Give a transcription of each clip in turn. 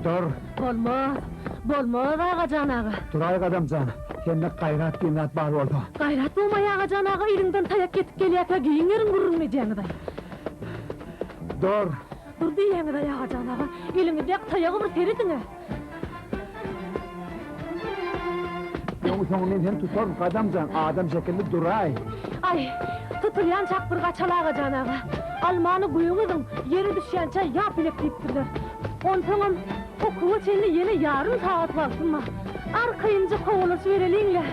Dur! Bolmaz, bolmaz, Agajan aga. Duraý, Gadam jan, sende gaýrat diýen zat bar bolsa. Gaýrat bolmaý, Agajan aga, iliňden taýak ýetip gelýärkä giň ýeriň gürrüňini edýäňiz-aý. Dur! Dur diýýäňiz-aý, Agajan aga, eliňizdäki taýagy bir serediň-ä. Öňi-soňy men seni tutaryn, Gadam jan, adam şekilli duraý. Aý, tutulýan çak bir gaçaly Agajan aga. Almany göge zyň, ýere düşýänçä ýap elek diýipdirler. Onsoňam, okuwa çenli ýene ýarym sagat wagtym bar. Arkaýynja kowalaşybereliň-le.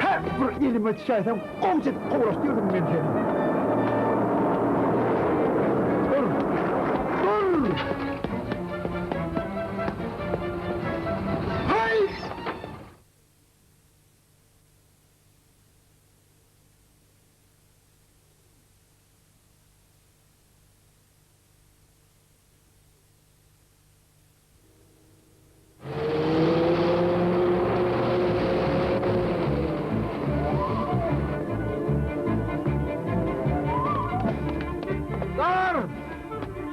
Hä, bir elime düşäýseň, gowja edip kowalaşdyryn men seni. Dur! Dur! Haý! Dur!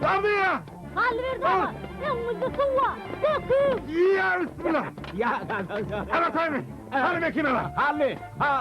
Dur diýýän! Galyberdi aga, öňüňizde suw bar, döküň! Ýa bismillah! Ýa, Ala taýmy! Hany mekin ala! Hany, ha.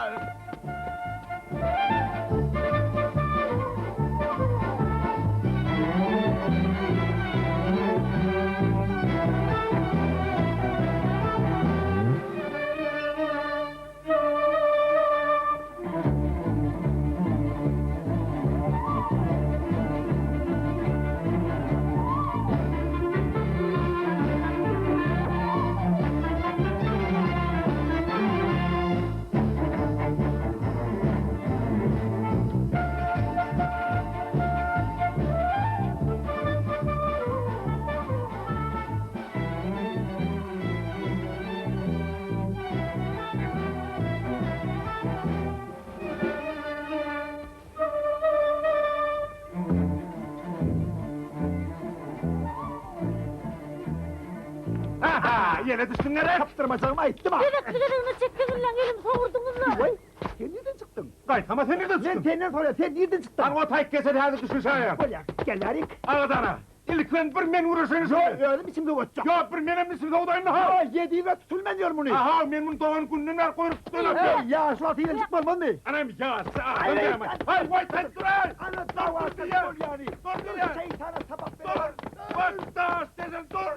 Ha-ha, ýene düşdüň gerek? Tapdyrmajagymy aýtdym-a. Gezekli-gezegine çekseňizläň elimi sogurdyňyz-la. Weý, sen nirden çykdyň? Gaýtama sen nirden çykdyň? Men senden soraýan, sen nirden çykdyň? Hany o taýyk geçen häzir düşünişäýer. Bolýar, gel bärik. Agadana, ilki bilen bir men gürleşeýin şo. Ýok, özüm içim sowatjak. Ýok, bir menem içimi sowadaýyn-da. Ýok, ýedibe tutulman ýör muny. Aha, men muny dogan günden bäri goýrup tutanok. Eý, ýaşly wagty ýeňjik bolmazmy? Anam, ýaşly adam dämi? Haý, waý, taýyk dur-aý! Ana, dawa bolýany. Dur diýýän. Şeýtana sapak ber. Dur! Bak, daş desen dur!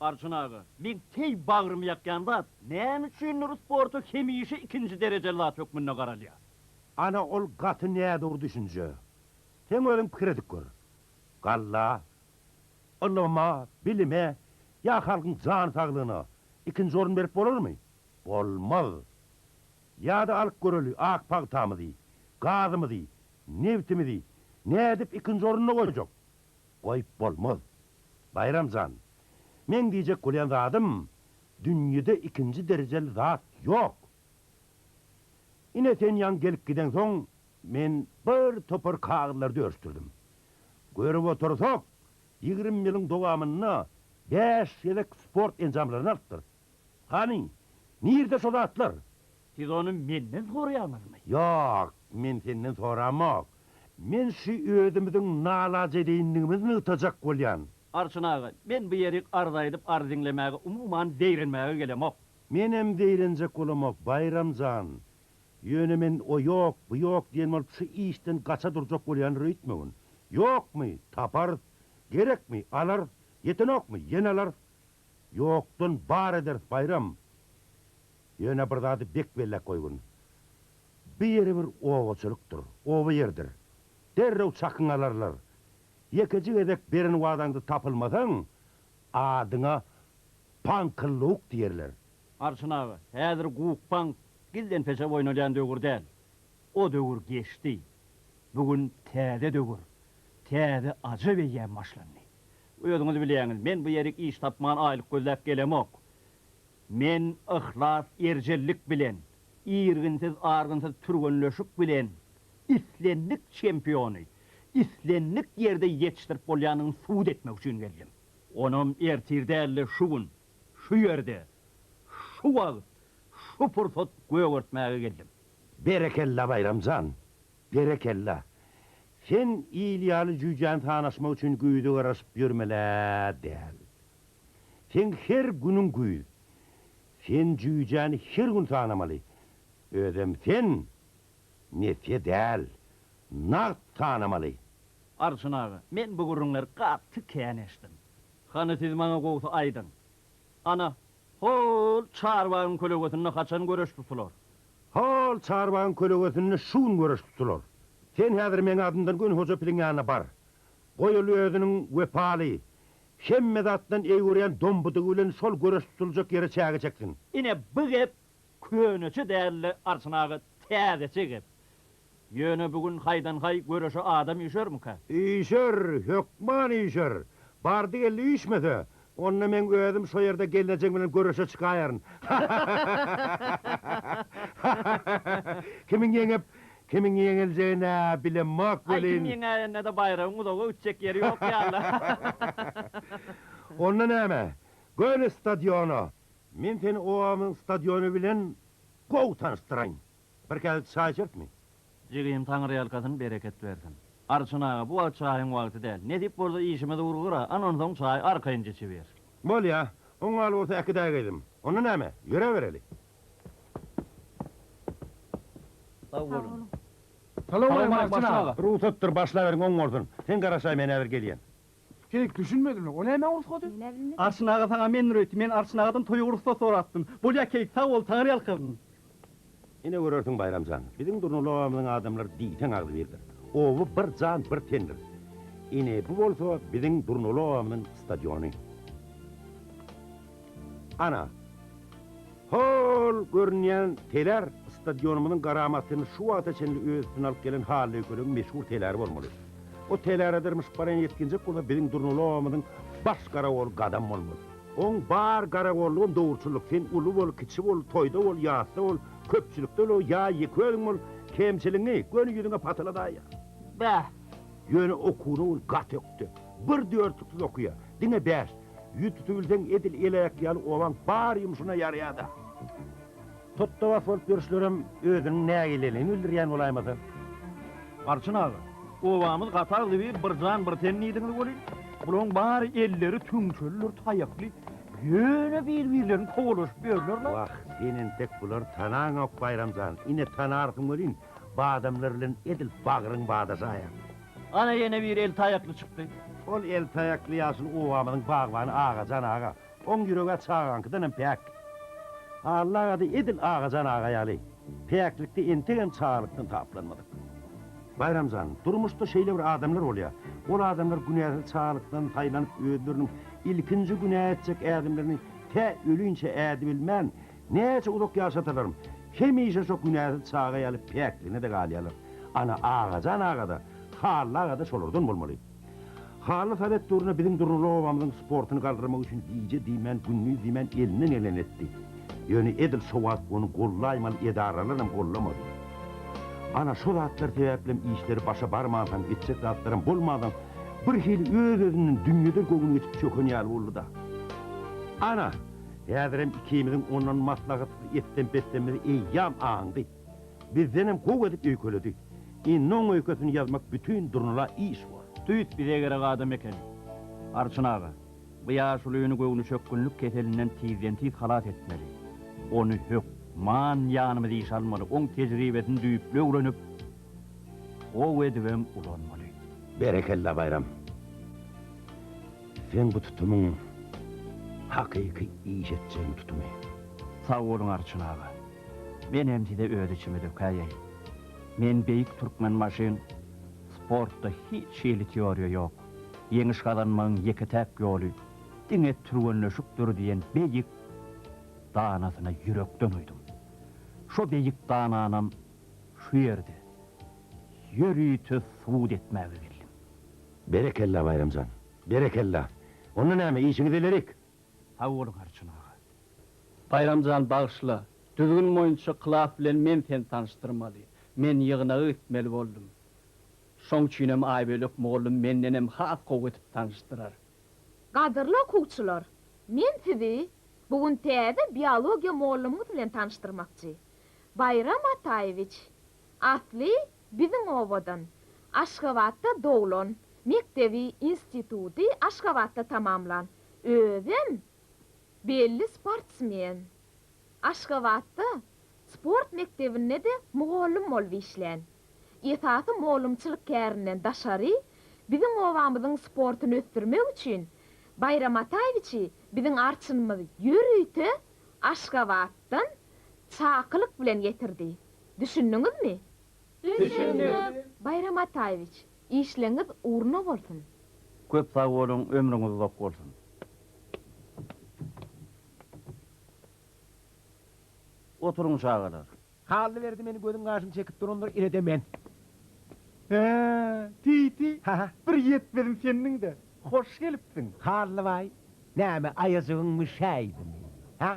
Arçyn aga, meň teý bagrymy ýakýan zat, näme üçindir sporta hemişe ikinji derejeli zat hökmünde garalýar? Ana ol gaty nädogry düşünje. Seň özüň pikir edip gör. Galla, ylyma, bilime ýa halkyň jan saglygyna ikinji orun berip bolarmy? Bolmaz. Ýa-da alyp göreli ak pagtamyzy, gazymyzy, nebtimizi nädip ikinji orunda goýjak? Goýup bolmaz. Baýram jan, meň diýjek bolýan zadym, dünýede ikinji derejeli zat ýok. Ine sen ýaňy gelip gideňsoň men bir topar kagyzlary dörüşdirdim. Görüp otursak, 20 ýylyň dowamynda bäş gezek sport enjamlaryny alypdyrys. Hany, nirde şo zatlar? Siz ony menden soraýaňyzmy? Ýok, men senden soramok. Men şu özümiziň nalajedeýinligimizi nygtajak bolýan. Arçyn aga, men bu ýerik arz aýdyp, arz diňlemäge, umuman, zeýrenmäge gelemok. Menem zeýrenjek bolamok, Baýram jan. Ýöne men o ýok, bu ýok diýen bolup şu işden gaça durjak bolýandyr öýtmegin. Ýokmy, taparys, gerekmi, alarys, ýetenokmy, ýene alarys. Ýokdan bar ederis, Baýram. Ýöne bir zady bek belläp goýgun. Bu ýeri bir obaçylykdyr, oba ýeridir. Derrew çakyňy alarlar. Ýekeje gezek beren wadaňda tapylmasaň, adyňa paňkyllawuk diýerler. Arçyn aga, häzir guk-paňk, gizlenpeçek oýnalýan döwür däl. O döwür geçdi. Bu gün täze döwür, täze ajap eýýam başlandy. Özüňiz bilýäňiz, men bu ýerik iş tapman aýlyk gözläp gelemok. Men yhlas, erjellik bilen, irginsiz-argynsyz türgenleşik bilen islendik çempiony islendik ýerde ýetişdirip bolýanyny subut etmek üçin geldim. Onam ertir däl-de şu gün, şu ýerde, şu wagt, şu pursat gögertmäge geldim. Berekella Baýram jan, berekella. Sen il ýaly jüýjäni sanaşmak üçin güýze garaşyp ýörmel-ä däl. Seň her günüň güýz. Sen jüýjäni her gün sanamaly. Özem sen nesýe däl, nagt sanamaly. Arçyn aga, men bu gürrüňleri gaty kän eşitdim. Hany siz maňa gowusy aýdyň. Ana, hol çarbagyň kölegesinde haçan göreş tutular? Hol çarbagyň kölegesinde şu gün göreş tutular. Sen häzir meň adymdan göni Hoja piliň ýanyna bar. Goý ol özüniň wepaly, hemme zatdan eý görýän dombudygy bilen şol göreş tutuljak ýere çäge çeksin. Ine, bu gep köneçe däl-de, Arçyn aga, täzeçe gep. Ýöne bu gün haýdan-haý göreşe adam üýşermikä? Üýşer, hökman üýşer. Bardy-geldi üýşmese, onda meň özüm şo ýerde gelnejeň bilen göreşe çykaýaryn. Kimiň ýeňip, kimiň ýeňiljegin-ä bilemok Aý, kim welin. ýeňäýende-de baýragyň uzaga gitjek ýeri ýok ýaly. Onda näme, göni stadiona. Men seni obamyzyň stadiony bilen gowy tanyşdyraýyn. Bir käse çaý içerismi? Jigim taňryýalkasyn bereket bersin. Arçyn aga, bu wagt çaýyň wagty däl. Nesip bolsa işimiz urgyr-a, ana onsoň çaý arkaýyn içiber. Bolýa, oňňaly bolsa äkidäýgeýdim. Onda näme, ýöräbereli. Sag boluň. Salowmaleýkim Arçyn aga. Rugsatdyr, başlaberiň, oň bolsun. Sen garaşaý, men häzir gelýän. Keýik düşünmedim o nämäň rugsady? Menä bilmedim. Arçyn aga saňa men öýtdi men Arçyn agadan toýa rugsat sorapdym. Bolýa Keýik sag bol Taňryýalkasyn. Ine görersiň Baýram jan, biziň Durnaly obamyzyň adamlary diýseň agzybirdir. Oba bir jan bir tendir. Ine bu bolsa biziň Durnaly obamyzyň stadiony. Ana, hol görünýän telär stadionymyzyň garamatyny şu wagta çenli öz üstüne alyp gelen Hallöýkelegiň meşhur teläri bolmaly. O teläre dyrmyşyp barýan ýetginjek bolsa biziň Durnaly obamyzyň baş garagoly Gadam bolmaly. Oň bar garagollugam dogruçyllyk. Sen uly bol, kiçi bol, toýda bol, ýasda bol, köpçülikde bol ýa ýeke özüň bol, kemçiligiňi göni ýüzüňe patyladaýýar. Bäh! Ýöne okuwyna ol gaty ökde. Bir dörtlüksiz okaýar. Diňe bäş. Ýüz tutubilseň edil el-aýak ýaly obaň bar ýumşuna ýaraýar-da. Totdabas bolup ýörüşlerem özüniň nägileligini bildirýän bolaýmasa. Arçyn aga, obamyz gaty agzybir, bir jan, bir ten diýdiňiz welin, bulaň bary elleri tüňçelidir, taýakly, ýöne bir-birlerini kowalaşyp ýörler-le. Wah, sen entek bulary tanaňok, Baýram jan, ine tanarsyň welin, bu adamlar bilen edil bagryň badaşaýar. Ana ýene biri el taýakly çykdy. Ol el taýakly ýaşuly obamyzyň bagbany Agajan aga. Oň ýüregi-ä çagaňkydanam päk. Hally aga-da edil Agajan aga ýaly, päklikde entegem çagalykdan taplanmadyk. Baýram jan, durmuşda şeýle bir adamlar bolýar. Ol adamlar günäsiz çagalykdan saýlanyp özleriniň ilkinji günä etjek ädimlerini tä ölinçä ädibilmän, näçe uzak ýaşasalaram, hemişe şo günäsiz çaga ýaly päkligine-de galýarlar. Ana, Agajan aga-da, Hally aga-da şolardan bolmaly. Hally sowet döwründe biziň Durnaly obamyzyň sportuny galdyrmak üçin gije diýmän, gündiz diýmän elinden gelenini etdi. Ýöne edil şo wagt ony gollaýmaly edaralaram gollamady. Ana, şo zatlar sebäplem işleri başa barmansoň, etjek zatlaram bolmansoň, birhili öz-özünden dünýeden göwni geçip çöken ýaly boldy-da. Ana, häzirem ikimiziň ondan maslahatsyz etsem-petsemizi eýýäm aňdy. Bizdenem gowy edip öýkeledi. Indi oň öýkesini ýazmak bütin Durnula iş bor. Tüýs bize gerek adam ekeni. Arçyn aga, bu ýaşulyny göwnüçökgünlik keselinden tizden-tiz halas etmeli. Ony hökman ýanymyza işe almaly, oň tejribesini düýpli öwrenip, gowy edibem ulanmaly. Berekella, Baýram. Seň bu tutumyň hakyky iş etjegiň tutumy. Sag boluň, Arçyn aga. Menem size öz içimi dökäýeýin. Men beýik Türkmenbaşyň Sportda hiç hili teoriýa ýok. Ýeňiş gazanmagyň ýeke-täk ýoly diňe türgenleşikdir diýen beýik danasyna ýürekden uýdum. Şo beýik dananam şu ýerde ýörite subut etmäge geldim. Berekella, Baýram jan, berekella! Onda näme, işiňiz ilerik? Sag boluň, Arçyn aga. Baýram jan bagyşla, düzgün boýunça klas bilen men seni tanyşdyrmaly. Men ýygnaga gitmeli boldum. Şoň üçinem Aýbölek mugallym mendenem has gowy edip tanyşdyrar. Gadyrly okuwçylar, men sizi bu gün täze biologiýa mollumyňyz bilen tanyşdyrmakçy. Baýram Ataýewiç, asly biziň obadan. Aşgabatda doglan, mekdebi, instituty Aşgabatda tamamlan. Özem belli sportsmen. Aşgabatda sport mekdebinde-de mugallym bolup işlän. Esasy mugallymçylyk kärinden daşary, biziň obamyzyň sportuny ösdürmek üçin Baýram Ataýewiçi biziň arçynymyz ýörite Aşgabatdan çakylyk bilen getirdi. Düşündiňizmi? Düşündik. Baýram Ataýewiç, işleňiz ugruna bolsun. Köp sag boluň, ömrüňiz uzak bolsun. Oturyň çagalar. Hallyberdi meni gözüň gaşyny çekip durandyr inede men. Hä, Titi, bir ýetmezim sendiň-dä. Hoş gelipsiň. Hallybaý, näme aýajygyň müşäýdimi, hä?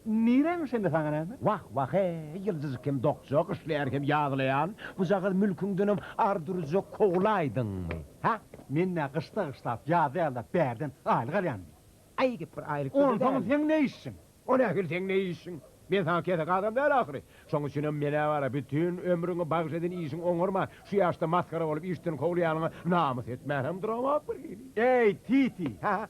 Niräň müşende saňa näme? Wah, wah-eý, ýyldyjyk hem dokjak, işleýän hem ýazlaýan, bujagaz mülküňdenem ardurjak kowlaýdyňmy, hä? Men-ä gyşda gyşlap, ýazda ýazlap bärden aýlyk alýanmy? Aý, gep bir aýlykda-da däl. Onsoň seň ne işiň? O nähili seň ne işiň? Men saňa keseki adam däl ahyry. Şoň üçinem men-ä bar-a, bütin ömrüňi bagyş eden işiňi oňarman, şu ýaşda masgara bolup işden kowulýanyňa namys etmänem duramok bir hili. Eý, Titi! Hä?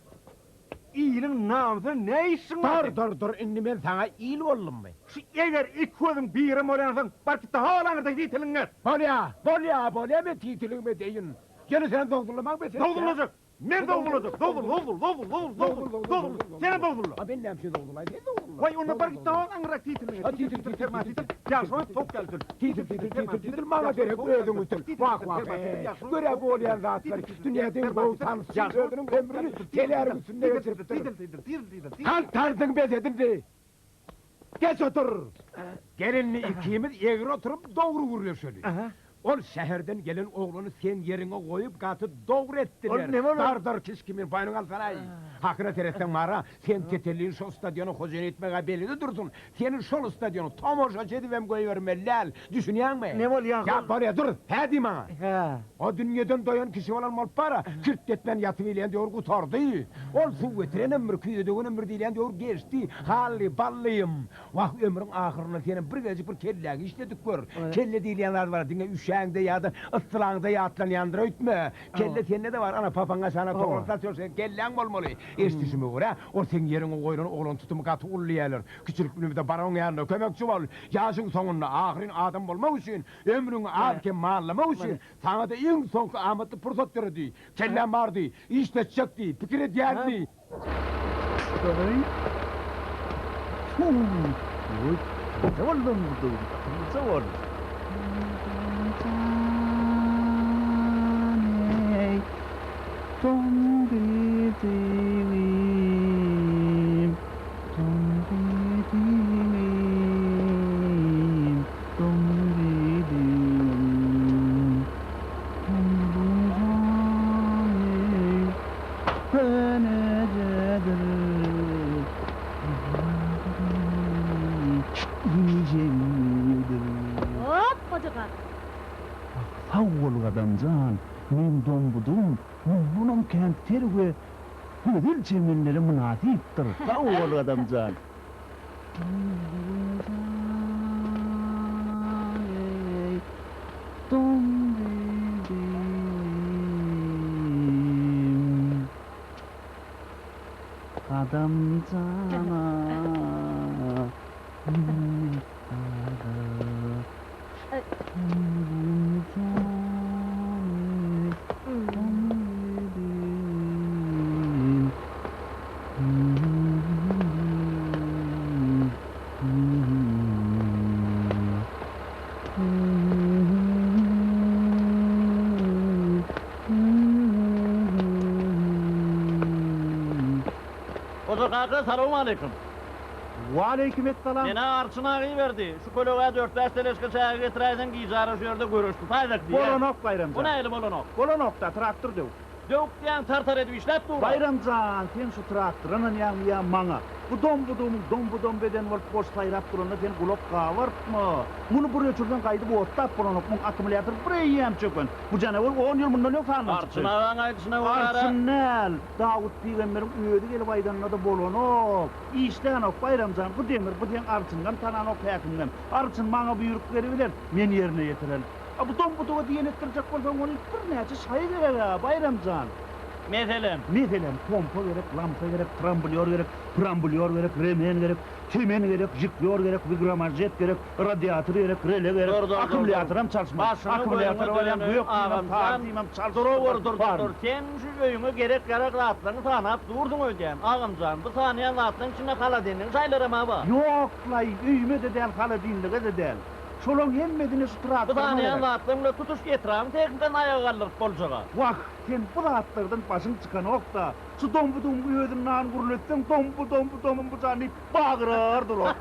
Iliň namysyna ne işiň bar seniň? Dur, dur, dur, indi men saňa il boldummy? Şu eger iki gözüň birem bolýansoň, baryp git-de hol aňyrdaky titiliňi et! Bolýa, bolýa, bolýa, men titiligimi edeýin. Ýöne sen zowzulamaň bes et. Zowzullajak! Men zowzullajak! Zowzul, zowzul, zowzul, zowzul, zowzul, zowzul! Senem zowzulla! A men näme üçin zowzulaýyn? Sen zowzulla! Waý, onda bar git-de hol aňyrdaky titiliňi et. Titil, titil, ferman titil! Ýagşy goý, towuk ýaly tül. Titil, titil, titil, titil, maňa derek özüňi tül. Wah, wah, eý, gör-ä bolýan zatlary. Dünýäde iň gowy tansçy özüniň ömrüni telärüň üstünde geçiripdir. Tans-tansyňy bes et indi! Geç otur! Gel indi ikimiz egri oturyp dogry gürleşeli. Ol şäherden gelen oglany seň ýeriňe goýup gaty dogry etdiler. Dardar kiş kimin boýnuňa alsanaý. Hakyna seretseň bar-a, sen tetelliň şol stadiona hojaýyn etmeg-ä belli-de dursun. Seni şol stadiona tomaşaçy edibem goýbermeli däl. Düşünýäňmi? Ne bolýa? Ýa bolýa, dur! Hä diý maňa. Hä. O dünýeden doýan kişi bolan bolup bar-a, kirt etmän ýatyp iýlen döwür gutardy. Ol suw getirenem bir, küýze döwenem bir diýlen döwür geçdi. Hally, ballym! Wah, ömrüň ahyrynda senem bir gezejik bir kelläňi işledip gör. Kelle diýilýän zat bar-a, diňe üşäňde ýa-da yssylaňda ýatlanýandyr öýtme. Kelle sende-de bar, ana, papaň aşagyna togalap saçýar, seň kelläň bolmaly. Eşidişime görä, ol seň ýeriňe goýlan oglan tutumy gaty uly diýýärler. Kiçilik bilimde bar oň ýanyna, kömekçi bol. Ýaşyň soňunda, ahyryn adam bolmak üçin, ömrüňi az-kem mallamak üçin, saňa-da iň soňky amatly pursat döredi. Kelläm bardy, işletjekdi, pikir edýärdi. Hop, goja kaka. Sag bol Gadam jan, meň dombudym mundanam kän ter we gözel çemenlere mynasypdyr. Sag bol Gadam jan. Goja kaka, salowmaleýkim. Waleýkim essalam. Menä Arçyn aga iberdi. Şu kölegä dört-bäş teležka çäge getiräýseň, gijara şu ýerde göreş tutaýsak diýýär. Bolanok, Baýram jan. O nähili bolanok? Bolanok-da, traktor döwük. Döwük diýýäň, tar-tar edip işläp dur-a. Baýram jan, sen şu traktora ynanýaňmy ýa maňa? Bu dom-budumyň dom-budam beden bolup boş saýrap duranyna sen gulak gabartma. Muny bir öçürseň gaýdyp otlap bolanok, muň akkumulýatory bir eýýäm çöken. Bu janawer on ýyl mundan öň sandan çykdy. Arçyn agaň aýdyşyna görä-de. Arçyn däl, Dawut pygamberiň özi gelip aýdanda-da bolanok. Işlänok, Baýram jan, bu demir, bu seň arçyňam tananok, häkimiňem. Arçyn maňa buýruk beribiler, men ýerine ýetirerin. A bu dombuduga diýen etdirjek bolsaň ony birnäçe şaý gereg-ä, Baýram jan. Meselem? Meselem, pompa gerek, lampa gerek, tramblýor gerek, pramblýor gerek, remen gerek, temen gerek, žiklýor gerek, wigromanžet gerek, radiator gerek, rele gerek, Dur, dur, dur, dur. akkumulýatoram çalyşmaly. Başyňy Akkumulýatora gözüňe barýan döneýin, gök diýmem, agam sary jan. diýmem çalyşyp Durawur, durmak dur, dur, barmy? dur. Sen şu öýüňe gerek-ýarak zatlaryňy sanap dursuň öýdýän. Agam jan, bu sanaýan zatlaryň içinde holodilnigiň şaýlaram-a bar. Ýok-laý, öýüme-de däl, holodilnige-de däl. Şolaň hemmesine şu Bu traktoryma sanaýan gerek. zatlaryň bilen tutuş etrabyň tehnikasyny aýaga galdyryp boljag-a. Wah, sen bu zatlardan başyň çykanok-da. Şu dombu-dumby özüni nan gürletseň, dombu-dombu dombu jan diýip bagyrar durar.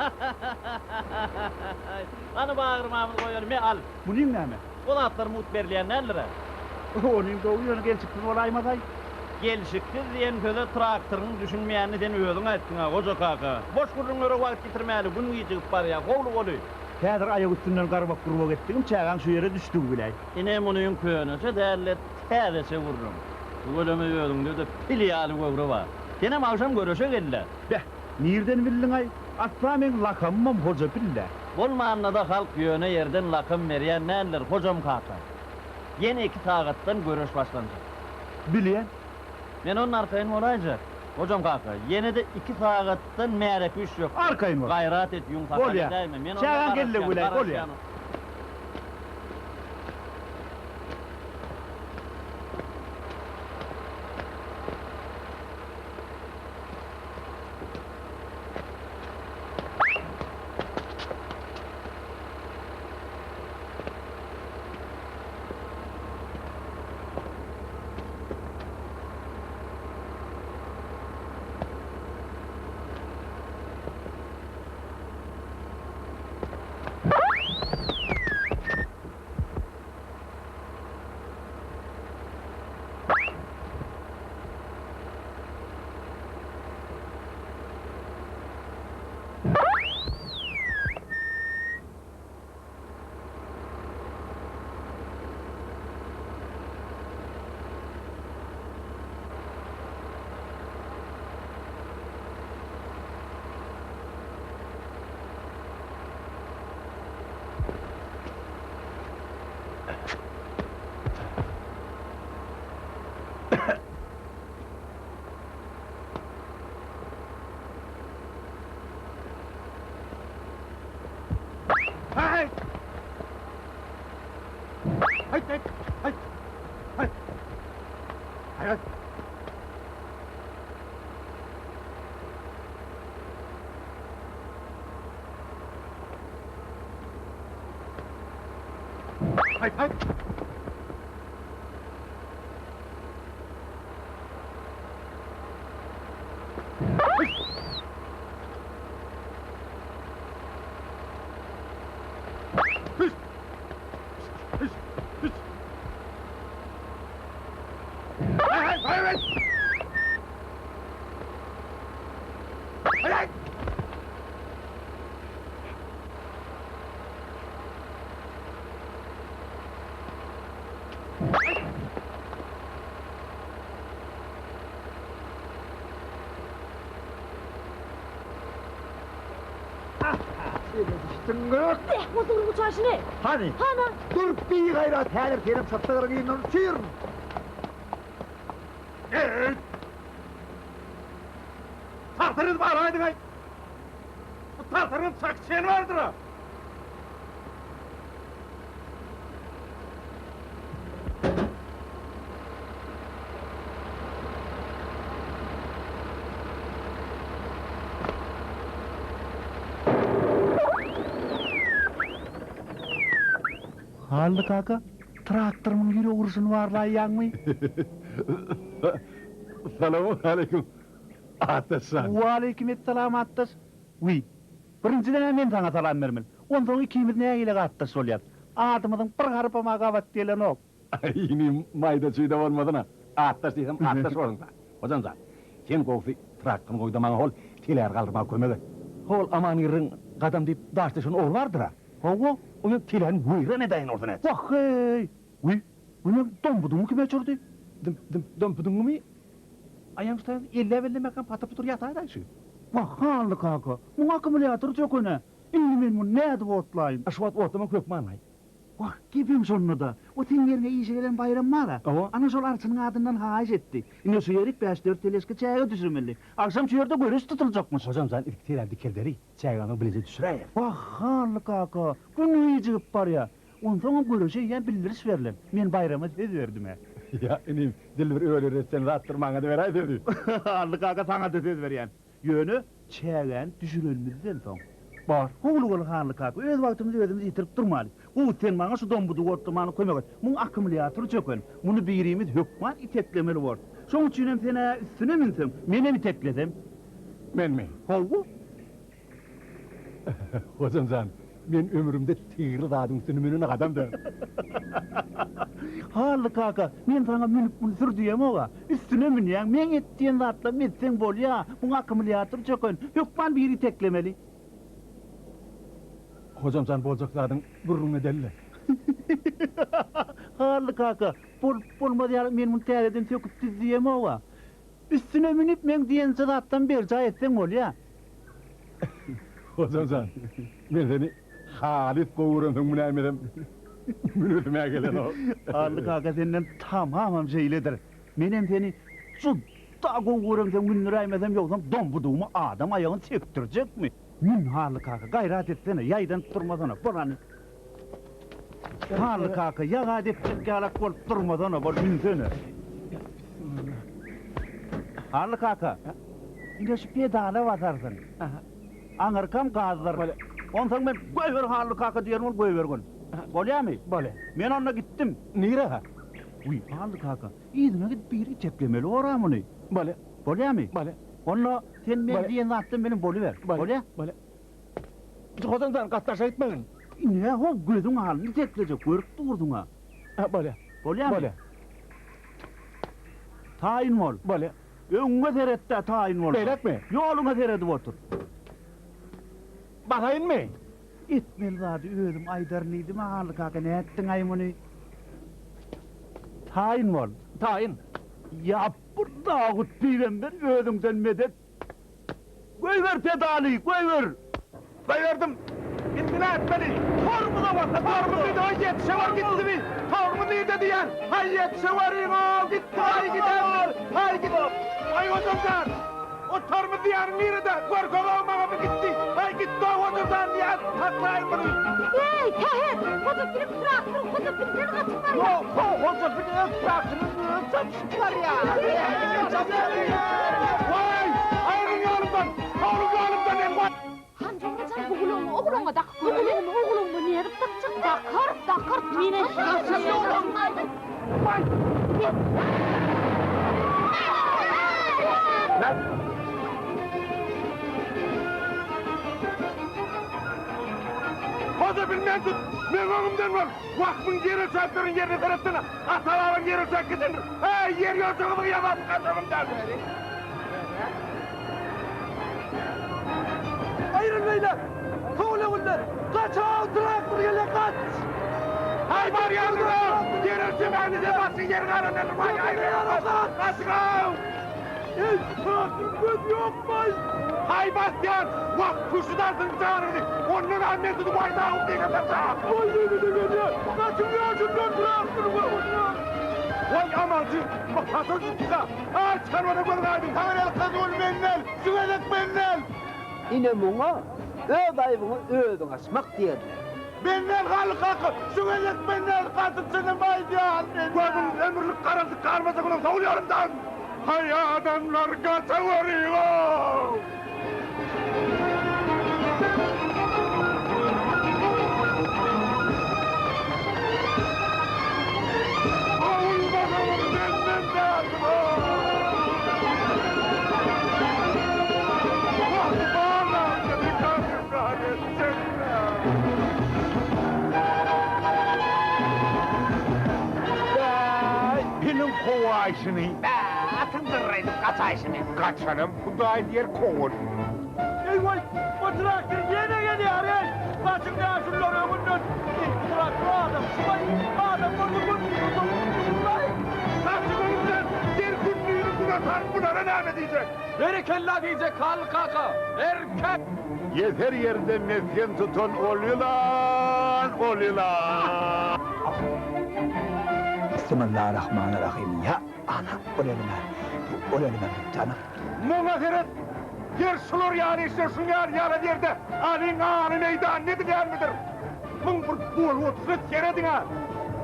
Hany bagyrmamyzy goýaly, me, al. Munyň näme? O zatlar mugt berilýän däldir-ä. Onyň gowy ýöne gelşiksiz bolaýmasaý. Gelşiksiz diýen söze traktoryň düşünmeýänini sen özüň aýtdyň-a, goja kaka. Boş gürrüňlere wagt ýitirmäli, gün gijigip barýar, howlugaly. Häzir aýak üstünden garbak-gurbak etdigim çägäň şu ýere düşdügi biläý. Ine munyň köneçe däl-de, täzeçe gürrüň. Tüweleme özüňde-de pil ýaly göwre bar. Senem agşam göreşe gel-le. Beh, nirden bildiň-aý? Asla meň lakamymam Hoja pil-dä. Bolmanda-da halk ýöne ýerden lakam berýän däldir, Hojam kaka. Ýene iki sagatdan göreş başlanjak. Bilýän. Men onda arkaýyn bolaýjak. Hojam kaka, ýene-de iki sagatdan märeke üşjekdir. Arkaýyn bol. Gaýrat et, ýüň sakal Bolýa. edäýme. Men onda Çägäň gelle garaşýan, güläý, bolýa. garaşýan. Haý! Haýt, haýt, haýt, haýt. Haý, haý. Haýt, haýt. Beh, bu duruň uçaşyny! Hany? Hana! Dur, bigaýrat, häzir senem şypsygyryň yzyndan uçyryn! Eý! Tagtyryny baraýdyň-aý! Bu tagtyryň çaky-çeni bardyr-a! Hally kaka, traktorymyň ýürek urşuny barlaýýaňmy? Salowmaleýkim, Atdaş jan. Waleýkim essalam, Atdaş. Wiý, birinjiden-ä men saňa salam bermeli. Onsoň ikimiz nägile gatdaş bolýas. Adymyzyň bir harpam-a gabat gelenok. Aý, inim, maýda-çüýde bolmasyna. Atdaş diýsem, atdaş borsuň-da. Hojam jan, sen gowusy traktoryny goý-da maňa hol telär galdyrmaga kömek et. Hol Aman girriň Gadam diýip daş deşen ogly bardyr-a. Hawa, o meň teläni weýran edäýen bolsa nätjek? Wah-heý! Wiý, bu meň dombudymy kim öçürdi? Dim-dim-dombudyňymy? Aýaň şu taýda elläp-ellemäkäm patyr-putyr ýataýdaý şu. Wah, Hally kaka, muň akkumulýatory çöken-ä. Indi men muny nädip otlaýyn? A şu wagt otlamak hökman-aý. Wah, gepem şonda-da. O seň ýeriňe işe gelen Baýram bar-a. Hawa. Ana şol arçynyň adyndan haýyş etdi. Ine şu ýerik bäş-dört teleşka çäge düşürmeli. Agşam şu ýerde göreş tutuljakmyş. Hojam jan, ilki teläni dikeldeli, çägäni bileje düşüräýeli. Wah, Hally kaka, gün gijigip barýa. Onsoňam göreşe eýýäm bildiriş berlen. Men Baýrama söz berdim-ä. Ýa, inim, dil bir öler etsen zatdyr, maňa-da beräý sözi. Hally kaka, saňa-da söz berýän. Ýöne çägäni düşürenimizden soň. Bar. Howlugaly Hally kaka, öz wagtymyzy özümiz ýitirip durmaly. Gowy, sen maňa şu dombudy otlamana kömek et. Muň akkumulýatory çöken. Muny birimiz hökman iteklemeli borus. Şoň üçinem sen-ä üstüne münseň, menem iteklesem. Menmi? Hawa. Hojam jan, men ömrümde tigirli zadyň üstüne münen adam däl. Hally kaka, men saňa münüp muny sür diýemog-a. Üstüne münýäň, meň et diýen zatlarymy etseň bolýa. Muň akkumulýatory çöken, hökman biri iteklemeli. Hojam jan, boljak zadyň gürrüňini edeli-le. Hally kaka, bolup bolmaz ýaly men muny täzeden söküp düz diýemog-a. Üstüne münüp meň diýenje zatlarymy berjaý etseň bolýa. Hojam jan, men seni halys gowy görensoň münäýmesem, münesim-ä gelenok. Hally kaka senden tamamam şeýledir. Menem seni juda gowy göremsoň mündüräýmesem ýogsam dombudygyma adam aýagyny sekdirjekmi? Mün Hally kaka, gaýrat etsene, ýaýdanyp durmasana, bol hany. Hally kaka, ýaga depjek ýalak bolup durmasana, bol münsene. Hally kaka, ine şu pedala basarsyň. Aňyrkam gazdyr. Onsoň men goýber Hally kaka diýerin bol goýber göni. Bolýamy? Bolýa. Men onda gitdim. Nirä? Wiý, Hally kaka, yzyna gidip biri iteklemeli bor-a muny. Bolýa. Bolýamy? Bolýa. Onda sen men diýen zatdan meniň boluber. Bolýa? Bolýa. Hojam jan, gatnaşa gitmegin. Ine, ho, gözüň alnyny iteklejek, görüp dursuň-a. Hä, bolýa. Bolýamy? Bolýa. Taýyn bol. Bolýa. Öňüňe seret-dä, taýyn bolsaň. Beýläkmi? Ýoluňa seredip otur. Basaýynmy? Etmeli zady özüm aýdaryn diýdim-ä, Hally kaka, nätdiň-aý muny? Taýyn bol. Taýyn. Ýa, bir Dawut pygamber özüňden medet Goýber pedaly, goýber! Goýberdim. Indi nätmeli? Tormoza bas, tormoz diýdi, haý ýetişewar gitdimi? Tormoz nirde diýýän? Haý ýetişewaryň-ow, gitdi, haý gidendir, haý git. Haý Hojam jan, o tormoz diýýäniň nirede? Görkez-ow maňa bu gitdi. Haý gitdi-ow Hojam jan diýýän, saklaýyn muny. Eý, Sähet, Hoja bilim traktoryň Hoja bilden gaçyp barýar. Ýok, ho, Hoja bil öz traktoryny özi çapyşyp barýar. Waý, aýryň ýolumdan, kowluň ýolumdan meni waý. Hanjora jan bu gulagyňy ogluňa dakyp göreli. Bu gulagymy ogluňa nädip dakjak? Dakar, dakar, dakar. Waý! Hoja bilmän tut, meň öňümden bol. Wah, muň ýer ölçäp ýören ýerine seretsene. Ata-babaň ýer ölçäp gidendir. Äý, ýer ýorjagymyzy ýazarmy gaçagymdan. Aýryl beýle! Kowla günler! Gaç-ow, traktor gelýär, gaç! Haý, barýandyr-ow! Ýer ölçemäni-de başga ýer galandyr. Waý, aýryl, gaç-ow! Eý, traktoryň gözi ýokmaý! Haý, basýan! Wah, küşüdarsyň janyny! Ondan-a men tutup aýdagym diýgenler jan! Waý, ýene-de gelýär! Gaçyň ýaşullar, traktoryň öňünden! Waý, amançy! Bu haçan çykdyka? Aý, çarwana gözüň aýdyň! Saňa el gyzgul menden, şu gezek menden! Ine muňa öz aýbyňy özüň açmak diýerler. Menden Halyk kaka, şu gezek menden gaty çynym aýdýan menden. Gözüň ömürlik garaldyk galmasa munuň sowul ýolumdan! Haý adamlar gaçaweriň-ow! Sowulmasaňyz menden däldir-ow! Wah, balam seni garyndan etjekler! Bäý, piliň kowaýşyny! Bä, atyň dyrraýdyp gaçaýşyny! Gaçanam Hudaý diýer kowun. Eý waý, bu traktor ýene gelýär eý! Gaçyň ýaşulular öňünden! Eý, bu traktor adam şumaý, adam bolsa gündizi dowulyp durlaý! Gaçyň öňümden, ýer gündizi günortan bulara näme diýjek? Berekella diýjek Hally kaka, erkek! Ýeser ýerde mesgen tutan ol ýylan. Ol ýylan. Bismillarahmanirrahim. Ýa ana, ol elime. Ol elime jana. Muňa seret! Ýer şular ýaly işler şuň ýaly ýalan ýerde alyň aly meýdan edilýänmidir? Muň bir bolup oturyşyna serediň-ä!